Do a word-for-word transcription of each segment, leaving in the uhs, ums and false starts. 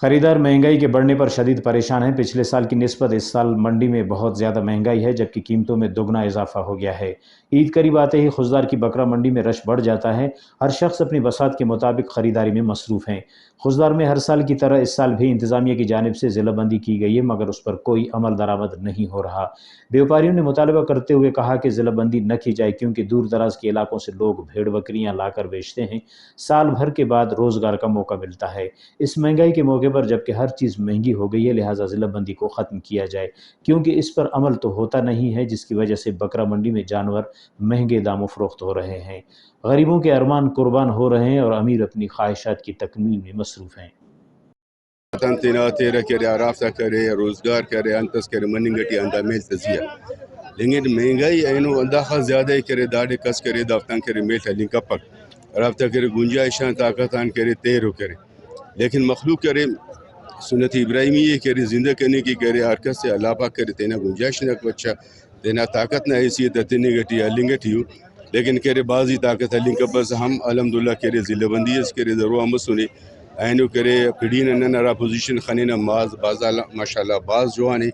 خریدار مہنگائی کے بڑھنے پر شدید پریشان ہیں۔ پچھلے سال کی نسبت اس سال منڈی میں بہت زیادہ مہنگائی ہے، جبکہ قیمتوں میں دگنا اضافہ ہو گیا ہے۔ عید قریب آتے ہی خضدار کی بکرا منڈی میں رش بڑھ جاتا ہے۔ ہر شخص اپنی بساط کے مطابق خریداری میں مصروف ہیں۔ خضدار میں ہر سال کی طرح اس سال بھی انتظامیہ کی جانب سے ضلع بندی کی گئی ہے، مگر اس پر کوئی عمل درآمد نہیں ہو رہا۔ بیوپاریوں نے مطالبہ کرتے ہوئے کہا کہ ضلع بندی نہ کی جائے، کیونکہ دور دراز کے علاقوں سے لوگ بھیڑ بکریاں لا کر بیچتے ہیں۔ سال بھر کے بعد روزگار کا موقع ملتا ہے۔ اس مہنگائی کے موقع پر جبکہ ہر چیز مہنگی ہو گئی ہے، لہٰذا ضلع بندی کو ختم کیا جائے، کیونکہ اس پر عمل تو ہوتا نہیں ہے، جس کی وجہ سے بکرا منڈی میں جانور مہنگے داموں فروخت ہو رہے ہیں۔ غریبوں کے ارمان قربان ہو رہے ہیں اور امیر اپنی خواہشات کی تکمیل میں مصروف ہیں۔ وطن تینا تیرہ کرے، ہرافتا کرے، روزگار کرے، انت اس کرے، مننگ ٹی ہندا میل تزیا۔ لیکن مہنگائی اینو ہنداخہ زیادہ ءِ کرے، داڑے کس کرے، دافتان کرے، میل ہلنگ کپک۔ ہرافتا کرے، گنجائش آن طاقت آن کرے، تیرو کرے۔ لیکن مخلوق کرے، سنت ابراہیمی ءِ کرے، زندہ کننگ کہ کرے، ہر کس ءِ اللہ پاک کرے، تینا گنجائش نا بچا، تینا طاقت نا حیثیت ءِ تننگ ٹی، ہلنگ ٹی ءُ۔ لیکن کرے بھازی طاقت ہلنگ کپسہ ہم الحمدللہ کرے، ضلع بندی اس کرے، درو ہم مسنے۔ اینو کرے پڑی نا نن ہرا پوزیشن خنینہ، ماز-، بازار ماشاءاللہ بھاز جوان ءِ،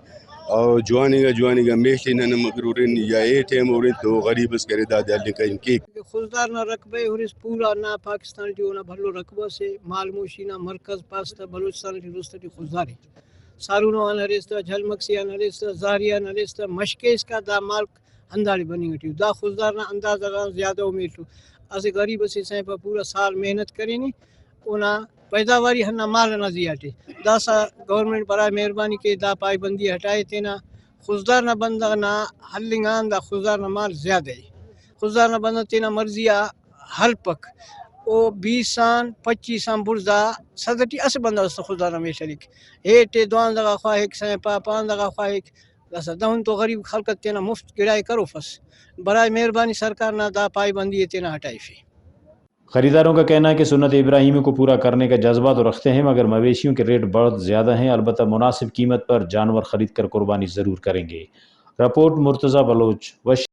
اور جوان انگا جوان انگا میل ٹی نن مگر ہرن یا اے ٹائم ہرن تو غریب اس کرے دادے ہلنگ کائنگ کیک۔ خضدار نا رقبہ ءِ ہُرس پورا نا پاکستان ٹی اونا بھلو رقبہ سے، مال موشی نا مرکز پاس تہ بلوچستان ٹی درست ٹی خضدار ءِ۔ سارونو آن ہریس تہ، جھل مکسی آن ہریس تہ، زہری آن ہریس تہ، مش کیس کا دا مالک ہنداڑے بننگ ٹی ءُ۔ دا خضدار نا اندازہ غان زیادہ ءُ میل ءُ۔ اسہ غریب اسے سائیں پا پورا سال محنت کرینے، اونا پیداواری ہندا مال ئنا زیہا ٹی۔ داسہ گورنمنٹ برائے مہربانی کے دا پائبندی ہٹائے، تینا خضدار نا بندغ نا ہلنگ آن دا خضدار نا مال زیادہ ءِ۔ خضدار نا بندغ تینا مرضی آ ہلپک۔ او بیس آن پچیس آن بڑزا صد ٹی اسہ بندغ اس تہ خضدار نا میل ہلیک۔ ہیٹ ءِ دوانزہ غا خواہک، سائیں پا پانزدہ غا خواہک۔ داسہ دہن تو غریب خلق ءِ تینا مفت گڑائے کروفس۔ برائے مہربانی سرکار نا دا پائبندی ءِ تینا ہٹائفے۔ خریداروں کا کہنا ہے کہ سنت ابراہیمی کو پورا کرنے کا جذبہ تو رکھتے ہیں، مگر مویشیوں کے ریٹ بہت زیادہ ہیں، البتہ مناسب قیمت پر جانور خرید کر قربانی ضرور کریں گے۔ رپورٹ، مرتضی بلوچ، وش-